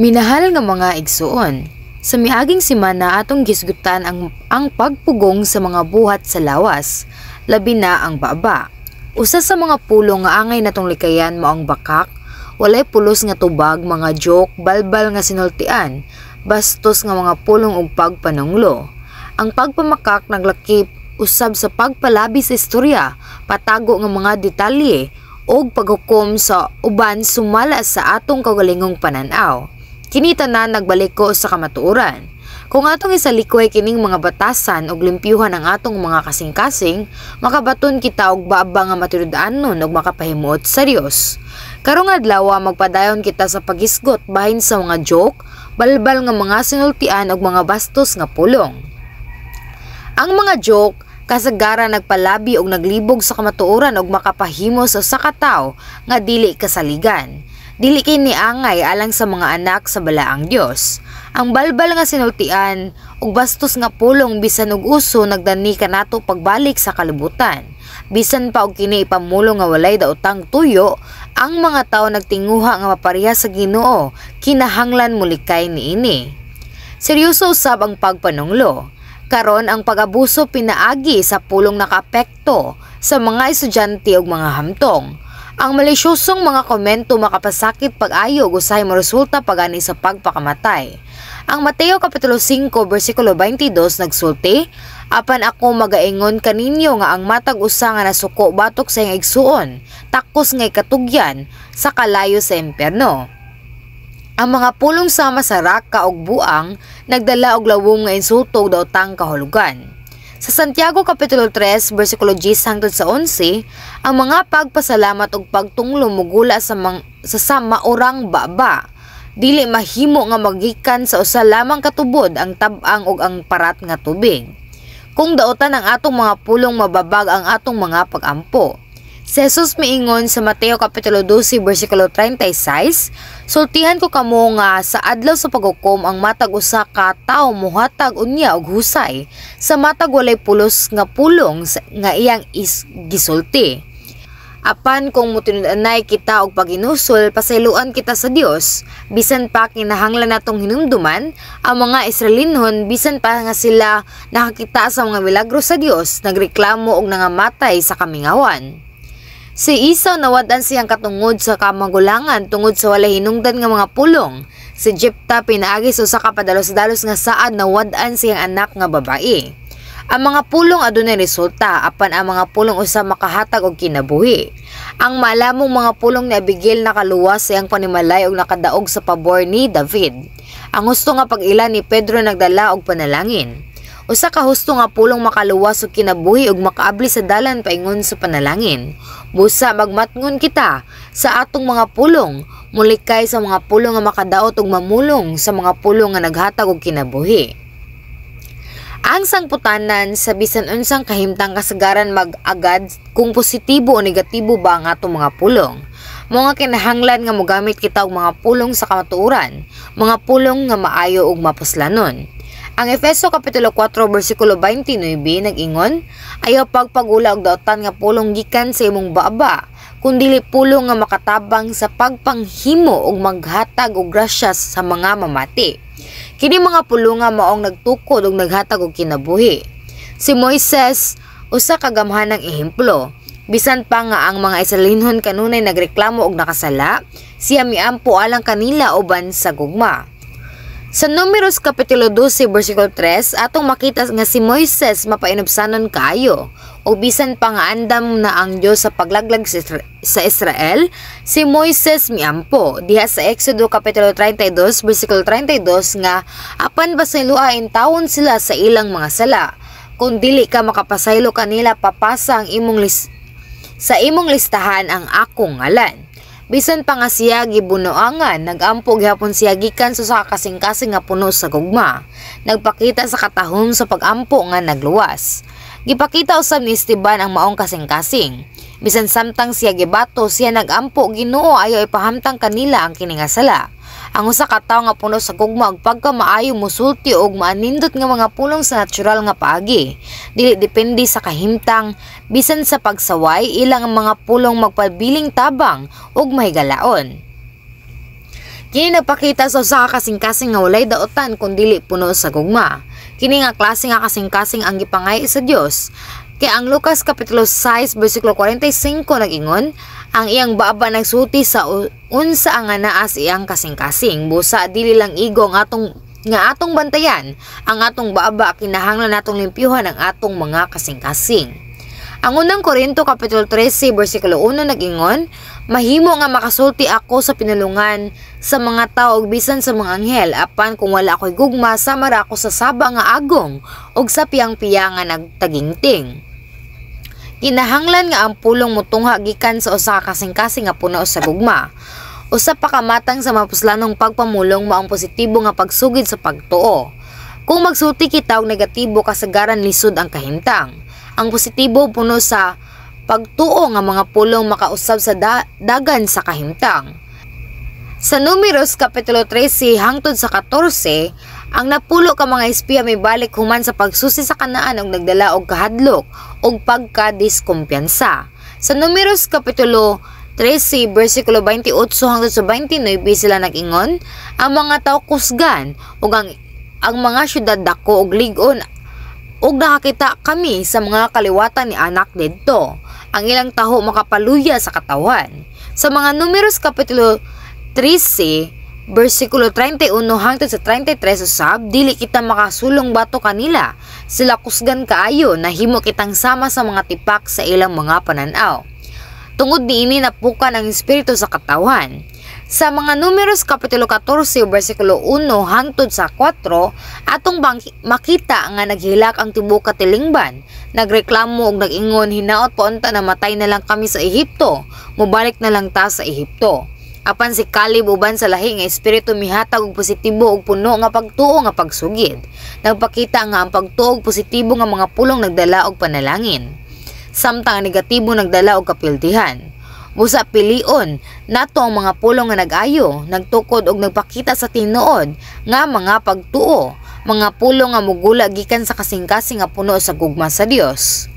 Minahal nga mga igsuon, sa miaging semana atong gisgutan ang pagpugong sa mga buhat sa lawas, labi na ang baba. Usa sa mga pulong nga angay natong likayan mao ang bakak, walay pulos nga tubag, mga joke, balbal nga sinultian, bastos nga mga pulong ug pagpanunglo. Ang pagpamakak naglakip usab sa pagpalabi sa istorya, patago nga mga detalye ug paghukom sa uban sumala sa atong kaugalingong pananaw. Kini tanan nagbaliko sa kamatuoran. Kung atong isalikoy kining mga batasan ug limpyuhan ang atong mga kasing-kasing, makabaton kita og baba nga matinud-anon ug makapahimuot sa Dios. Karong adlaw, magpadayon kita sa paghisgot bahin sa mga joke, balbal nga mga sinultian ug mga bastos nga pulong. Ang mga joke kasagaran nagpalabi og naglibog sa kamatuoran ug makapahimo sa usa ka tawo nga dili kasaligan. Dili kini angay alang sa mga anak sa balaang Dios. Ang balbal nga sinultian ug bastos nga pulong bisan og uso nagdani kanato pagbalik sa kalibutan. Bisan pa og kini ipamulong nga walay daotang tuyo, ang mga tawo nagtinguha nga mapareha sa Ginoo, kinahanglan molikay niini. Seryoso usab ang pagpanunglo. Karon, ang pag-abuso pinaagi sa pulong nakaapekto sa mga estudyante ug mga hamtong. Ang malisyosong mga komento makapasakit pag-ayo ug usahay moresulta pagani sa pagpakamatay. Ang Mateo kapitulo 5 bersikulo 22 nagsulti, "Apan ako magaingon kaninyo nga ang matag usa nga nasuko batok sa iyang igsuon, takos nga ikatugyan sa kalayo sa impyerno." Ang mga pulong sama sa raka ug buang nagdala og lawom nga insulto ug daotang kahulugan. Sa Santiago kapitulo 3 bersikulo 10 hangtod sa 11, ang mga pagpasalamat ug pagtunglo mugula sa maurang baba. Dili mahimo nga magikan sa usa lamang ka tubod ang tab-ang ug ang parat nga tubig. Kung daotan ang atong mga pulong, mababag ang atong mga pagampo. Si Jesus miingon sa Mateo kapitulo 12 bersikulo 36, "Sultihan ko kamo nga sa adlaw sa paghukom ang matag usa ka tawo mohatag unya og husay sa matag walay pulos nga pulong nga iyang gisulti. Apan kung motinud-anay kita og paghinusol, pasayloan kita sa Dios." Bisan pa kinahanglan natong hinumduman ang mga Israelinhon, bisan pa nga sila nakakita sa mga milagro sa Dios, nagreklamo og nangamatay sa kamingawan. Si Esau, nawad-an siyang katungod sa kamagulangan tungod sa walay hinungdan nga mga pulong. Si Jepta, pinaagi sa usa ka padalos-dalos nga saad, nawad-an siyang anak nga babae. Ang mga pulong adunay resulta, apan ang mga pulong usa makahatag og kinabuhi. Ang maalamong mga pulong ni Abigail nakaluwas sa iyang panimalay ug nakadaog sa pabor ni David. Ang husto nga pag-ila ni Pedro nagdala og panalangin. Usa ka husto nga pulong makaluwas og kinabuhi ug makaabli sa dalan paingon sa panalangin. Busa magmatngon kita sa atong mga pulong, mulikay sa mga pulong nga makadaot ug mamulong sa mga pulong nga naghatag og kinabuhi. Ang sangputanan sa bisan unsang kahimtang kasagaran mag-agad kung positibo o negatibo ba ang atong mga pulong. Mao nga kinahanglan nga mogamit kita og mga pulong sa kamatuoran, mga pulong nga maayo ug mapuslanon. Ang Efeso kapitulo 4 bersikulo 29 nag-ingon, "Ayaw pagpagula og daotan nga pulong gikan sa imong baba, kundili pulong nga makatabang sa pagpanghimo ug maghatag og grasya sa mga mamati." Kini mga pulunga maong nagtukod ug naghatag og kinabuhi. Si Moises usa ka gamhanang ehemplo. Bisan pa nga ang mga Israelinhon kanunay nagreklamo og nakasala, siya miampo alang kanila uban sa gugma. Sa Numeros kapitulo 12 bersikulo 3, atong makita nga si Moises mapainubsanon kaayo. O bisan pa nga andam na ang Dios sa paglaglag sa Israel, si Moises miampo. Diha sa Exodo kapitulo 32 bersikulo 32 nga, "Apan pasayloa intawon sila sa ilang mga sala. Kung dili ka makapasaylo kanila, papasa ang imong sa imong listahan ang akong ngalan." Bisan pa nga siya gibunuangan, nagampo gihapon siya gikan sa kasing-kasing nga puno sa gugma. Nagpakita sa katahom sa pagampo nga nagluwas. Gipakita usab ni Esteban ang maong kasing-kasing. Bisan samtang siya gibato, siya nagampo, "Ginoo, ayaw ipahamtang kanila ang kini nga sala." Ang usa ka tawo nga puno sa gugma ug pagkamaayo musulti og maanindot nga mga pulong sa natural nga paagi. Dili depende sa kahimtang, bisan sa pagsaway, ilang ang mga pulong magpabiling tabang ug mahigalaon. Kini nagpakita sa usa ka kasing-kasing nga walay daotan kun dili puno sa gugma. Kini nga klase nga kasing-kasing ang gipangay sa Dios. Kay ang Lucas kapitulo 6 bersikulo 45 nag-ingon, ang iyang baba nagsulti sa unsa ang nga naa sa iyang kasing-kasing. Busa dili lang igo ang atong bantayan, ang atong baba, kinahanglan natong limpyuhan ang atong mga kasing-kasing. Ang Unang Korinto kapitulo 13 bersikulo 1 nag-ingon, "Mahimo nga makasulti ako sa pinulungan sa mga tao ug bisan sa mga anghel, apan kung wala ako'y gugma, sama ra ako sa saba nga agong ug sa piyang-piya nga nagtagingting." Kinahanglan nga ang pulong mutungha gikan sa usa ka kasing-kasing nga puno sa gugma. Usa pa ka matang sa mapuslanong pagpamulong mao ang positibo nga pagsugid sa pagtuo. Kung magsulti kita og negatibo, kasagaran lisod ang kahimtang. Ang positibo, puno sa pagtuo nga mga pulong makausab sa dagan sa kahimtang. Sa Numeros kapitulo 13 hangtod sa 14, ang 10 ka mga espiya mibalik human sa pagsusi sa Kanaan og nagdala og kahadlok ug pagkadiskumpiyansa. Sa Numeros kapitulo 13 bersikulo 28 hangtod sa 29, sila nag-ingon, "Ang mga tawo kusgan ug ang mga syudad dako ug lig-on ug nakakita kami sa mga kaliwatan ni Anak didto. Ang ilang taho makapaluya sa katawhan." Sa mga Numeros kapitulo 13 bersikulo 31 hangtod sa 33 usab, "Dili kita makasulong batok kanila. Sila kusgan kaayo, nahimo kitang sama sa mga tipak sa ilang mga pananaw." Tungod niini, napukan ang espiritu sa katawhan. Sa mga Numeros kapitulo 14 bersikulo 1 hangtod sa 4, atong makita nga naghilak ang tibuok katilingban. Nagreklamo og nag-ingon, "Hinaot pa unta namatay na lang kami sa Ehipto. Mobalik na lang ta sa Ehipto." Apan si Caleb uban sa lahi nga espiritu mihatag og positibo ug puno nga pagtuo nga pagsugid. Nagpakita nga ang pagtuo og positibo nga mga pulong nagdala og panalangin, samtang ang negatibo nagdala og kapildihan. Busa pilion nato ang mga pulong nga nag-ayo, nagtukod og nagpakita sa tinuod nga mga pagtuo, mga pulong nga mugula gikan sa kasing-kasing nga puno sa gugma sa Dios.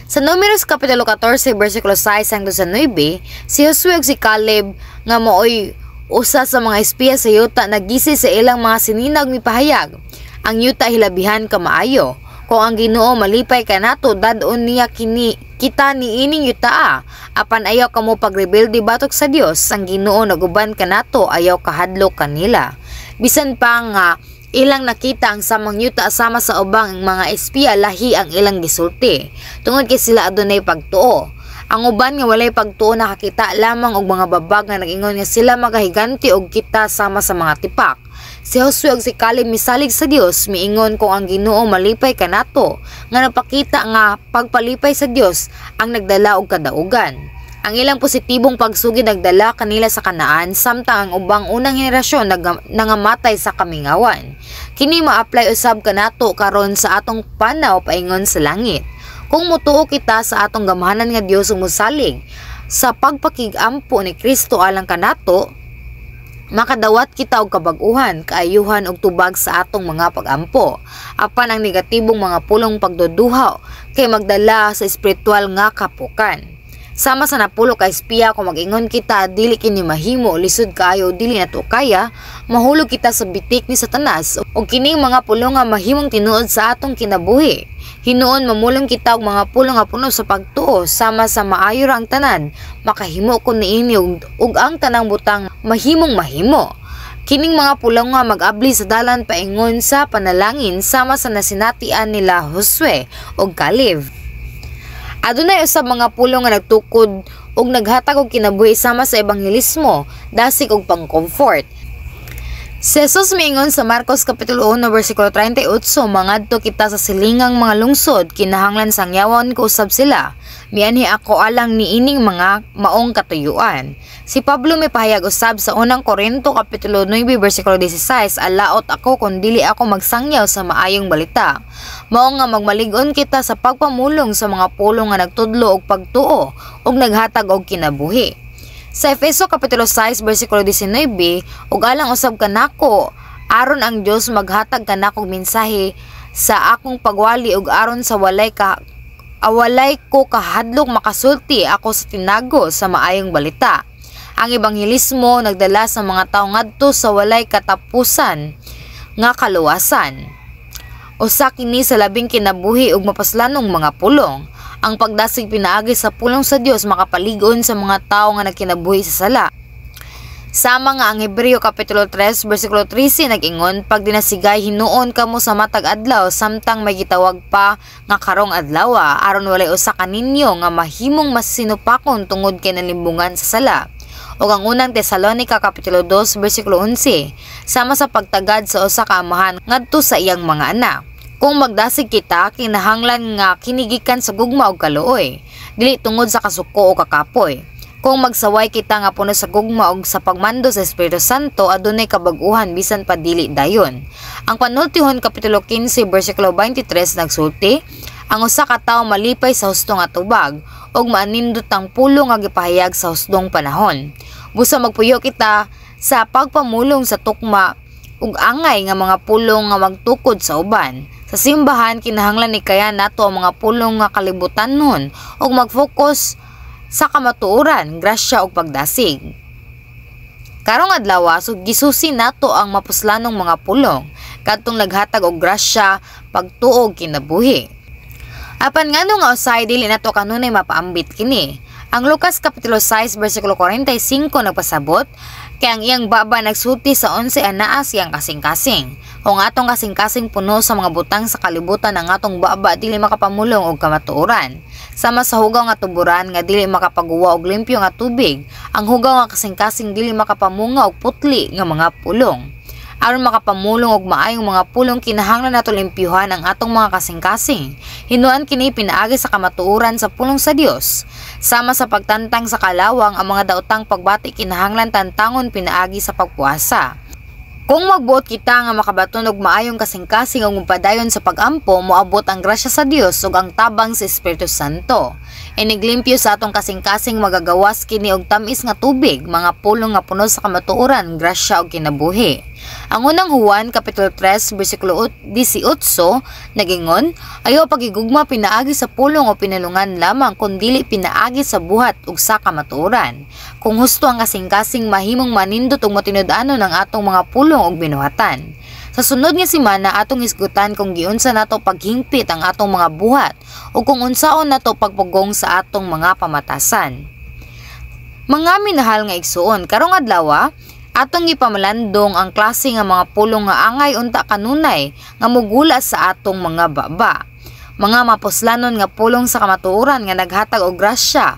Sa Numeros kapitulo 14 bersikulo 6 hangtod sa 9, si Josue ug si Caleb nga maoy usa sa mga espiya sa yuta nagisi sa ilang mga sininag, mipahayag, "Ang yuta hilabihan ka maayo. Kung ang Ginoo malipay kanato, dad-on niya kini kita niining yutaa. Apan ayaw kamo pagrebelde batok sa Dios. Ang Ginoo naguban kanato, ayaw kahadlok kanila." Bisan pa nga ilang nakita ang samang yuta sama sa ubang mga espiya, lahi ang ilang gisulti tungod kay sila adunay pagtuo. Ang uban nga walay pagtuo nakakita lamang og mga babag nga nag-ingon nga sila magahiganti og kita sama sa mga tipak. Si Josue ug si Caleb misalig sa Dios, miingon, "Kung ang Ginoo malipay kanato," nga napakita nga pagpalipay sa Dios ang nagdala og kadaugan. Ang ilang positibong pagsugid nagdala kanila sa Kanaan, samtang ang ubang unang henerasyon nangamatay sa kamingawan. Kini ma-apply usab kanato karon sa atong panaw paingon sa langit. Kung mutuo kita sa atong gamhanan nga Dios ug mosalig sa pagpakig-ampo ni Kristo alang kanato, makadawat kita og kabag-uhan, kaayuhan ug tubag sa atong mga pagampo. Apan ang negatibong mga pulong pagduduha kay magdala sa espiritual nga kapukan. Sama sa 10 ka espiya, kung mag-ingon kita, "Dili kini mahimo, lisod kaayo, dili nato kaya," mahulog kita sa bitik ni Satanas ug kining mga pulong nga mahimong tinuod sa atong kinabuhi. Hinuon mamulong kita og mga pulong nga puno sa pagtuo sama sa "Maayo ra ang tanan, makahimo ko niini ug ang tanang butang mahimong mahimo." Kining mga pulong nga mag-abli sa dalan paingon sa panalangin sama sa nasinatian nila Josue ug Caleb. Adunay usab mga pulong nga nagtukod ug naghatag og kinabuhi sama sa ebanghelismo, dasig ug pang-comfort. Si Jesus miingon sa Marcos kapitulo 1 bersikulo 38, "Mangadto kita sa silingang mga lungsod, kinahanglan sangyawan ko usab sila. Mianhi ako alang niining mga maong katuyuan." Si Pablo mipahayag usab sa Unang Korinto kapitulo 9 bersikulo 16, "Alaot ako kung dili ako magsangyaw sa maayong balita." Mao nga magmalig-on kita sa pagpamulong sa mga pulong nga nagtudlo og pagtuo ug naghatag og kinabuhi. Sa Efeso kapitulo 6 bersikulo 19, "Ug alang usab kanako, aron ang Dios maghatag kanakog mensahe sa akong pagwali ug aron sa walay ko kahadlok makasulti ako sa tinago sa maayong balita." Ang ebanghelismo nagdala sa mga tawo ngadto sa walay katapusan nga kaluwasan. Usa kini sa labing kinabuhi ug mapaslanong mga pulong. Ang pagdasig pinaagi sa pulong sa Dios makapalig-on sa mga tawo nga nagkinabuhi sa sala. Sama nga ang Hebreo kapitulo 3 bersikulo 13 nag-ingon, "Pagdinasigay hinuon kamo sa matag adlaw samtang may gitawag pa nga karong adlaw, aron walay usa kaninyo nga mahimong masinupakon tungod kay nalimbungan sa sala." Ug ang unang Tesalonika kapitulo 2 bersikulo 11, sama sa pagtagad sa usa ka amahan ngadto sa iyang mga anak. Kung magdasig kita, kinahanglan nga kinigikan sa gugma ug kaluoy, dili tungod sa kasuko o kakapoy. Kung magsaway kita nga puno sa gugma ug sa pagmando sa Espiritu Santo, adunay kabag-uhan bisan pa dili dayon. Ang Panultihon kapitulo 15 bersikulo 23 nagsulti, "Ang usa ka tawo malipay sa husto nga tubag ug maanindot ang pulong nga gipahayag sa hustong panahon." Busa magpuyo kita sa pagpamulong sa tukma ug angay nga mga pulong nga magtukod sa uban. Sa simbahan, kinahanglan ni kaya nato ang mga pulong nga kalibutanon ug mag-focus sa kamatuoran, grasya ug pagdasig. Karong adlaw, so gisusi nato ang mapuslanong mga pulong kadtong naghatag og grasya, pagtuo, kinabuhi. Apan ngano nga usahay dili nato kanunay mapaambit kini? Ang Lucas kapitulo 6 bersikulo 45 nagpasabot, "Kay ang iyang baba nagsulti sa 11 anaa siyang kasing-kasing." Kung atong kasing-kasing puno sa mga butang sa kalibutan, ang atong baba dili makapamulong og kamatuoran. Sama sa hugaw nga tuburan nga dili makapaguwa og limpyo nga tubig, ang hugaw nga kasing-kasing dili makapamunga og putli nga mga pulong. Aron makapamulong og maayong mga pulong, kinahanglan nato limpyuhan ang atong mga kasing-kasing. Hinuan kini pinaagi sa kamatuoran sa pulong sa Dios. Sama sa pagtantang sa kalawang, ang mga daotang pagbati kinahanglan tantangon pinaagi sa pagpuasa. Kung magbuot kita nga makabaton og maayong kasing-kasing ug mopadayon sa pag-ampo, moabot ang grasya sa Dios ug ang tabang sa Espiritu Santo. Iniglimpyo sa atong kasing-kasing, magagawas kini og tamis nga tubig, mga pulong nga puno sa kamatuoran, grasya ug kinabuhi. Ang unang Juan kapitulo 3 bersikulo 18 nagingon, "Ayaw pagigugma pinaagi sa pulong o pinulungan lamang kundili pinaagi sa buhat ug sa kamatuoran." Kung husto ang kasing-kasing, mahimong manindot ug matinud-anon ang atong mga pulong ug binuhatan. Sa sunod nga semana, atong hisgutan kung giunsa nato paghingpit ang atong mga buhat ug kung unsaon nato pagpugong sa atong mga pamatasan. Mga minahal nga igsuon, karong adlaw atong gipamalandong ang klase nga mga pulong nga angay unta kanunay nga mugula sa atong mga baba. Mga mapuslanon nga pulong sa kamatuoran nga naghatag og grasya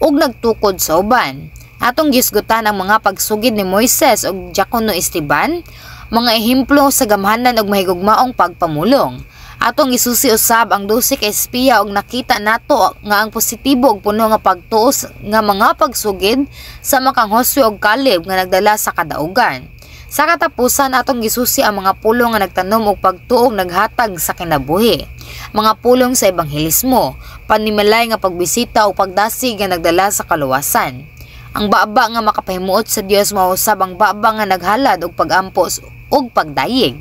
ug nagtukod sa uban. Atong gisgutan ang mga pagsugid ni Moises ug Diakono Esteban, mga ehemplo sa gamhanan ug mahigugmaong pagpamulong. Atong isusi usab ang 12 ka espiya ug nakita nato nga ang positibo ug puno nga pagtuo nga mga pagsugid sa makang Josue ug Caleb nga nagdala sa kadaugan. Sa katapusan, atong gisusi ang mga pulong nga nagtanom og pagtuo ug naghatag sa kinabuhi. Mga pulong sa ebanghelismo, panimalay nga pagbisita ug pagdasig nga nagdala sa kaluwasan. Ang baba nga makapahimuot sa Dios mao usab ang baba nga naghalad og pagampo ug pagdayeg.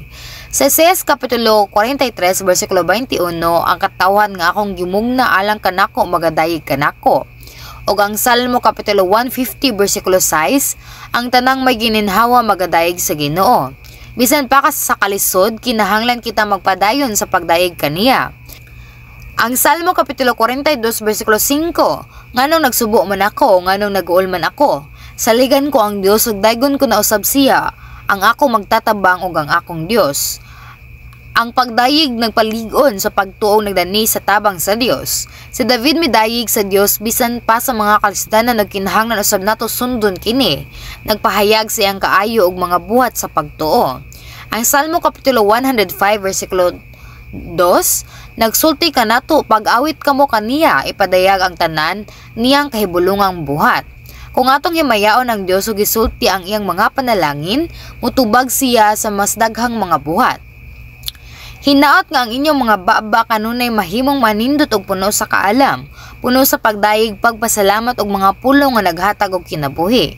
Sa Isaias kapitulo 43 bersikulo 21, "Ang katawhan nga akong gimugna alang kanako magadayeg kanako." Ug ang Salmo kapitulo 150 bersikulo 6, "Ang tanang may gininhawa magadayeg sa Ginoo." Bisan pa ka sa kalisod, kinahanglan kita magpadayon sa pagdayeg kaniya. Ang Salmo kapitulo 42 bersikulo 5, "Nganong nagsubo man ako, nganong naguol man ako? Saligan ko ang Dios ug daygon ko na usab siya, ang ako magtatabang ug ang akong Dios." Ang pagdayeg nagpalig-on sa pagtuo, nagdani sa tabang sa Dios. Si David midayeg sa Dios bisan pa sa mga kalisdanan, nagkinahanglan usab nato sundon kini. Nagpahayag sa iyang kaayo ug mga buhat sa pagtuo. Ang Salmo kapitulo 105 bersikulo 2 nagsulti kanato, "Pag-awit kamo kaniya, ipadayag ang tanan niyang kahibulungang buhat." Kung atong himayaon ang Dios ug gisulti ang iyang mga panalangin, mutubag siya sa mas daghang mga buhat. Hinaot nga ang inyong mga baba kanunay mahimong manindot og puno sa kaalam, puno sa pagdayeg, pagpasalamat ug mga pulong nga naghatag og kinabuhi.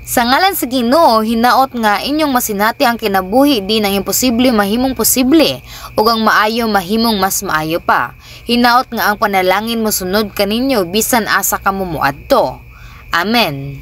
Sa ngalan sa Ginoo, hinaot nga inyong masinati ang kinabuhi di nang imposible mahimong posible ug ang maayo mahimong mas maayo pa. Hinaot nga ang panalangin mosunod kaninyo bisan asa kamo moadto. Amen.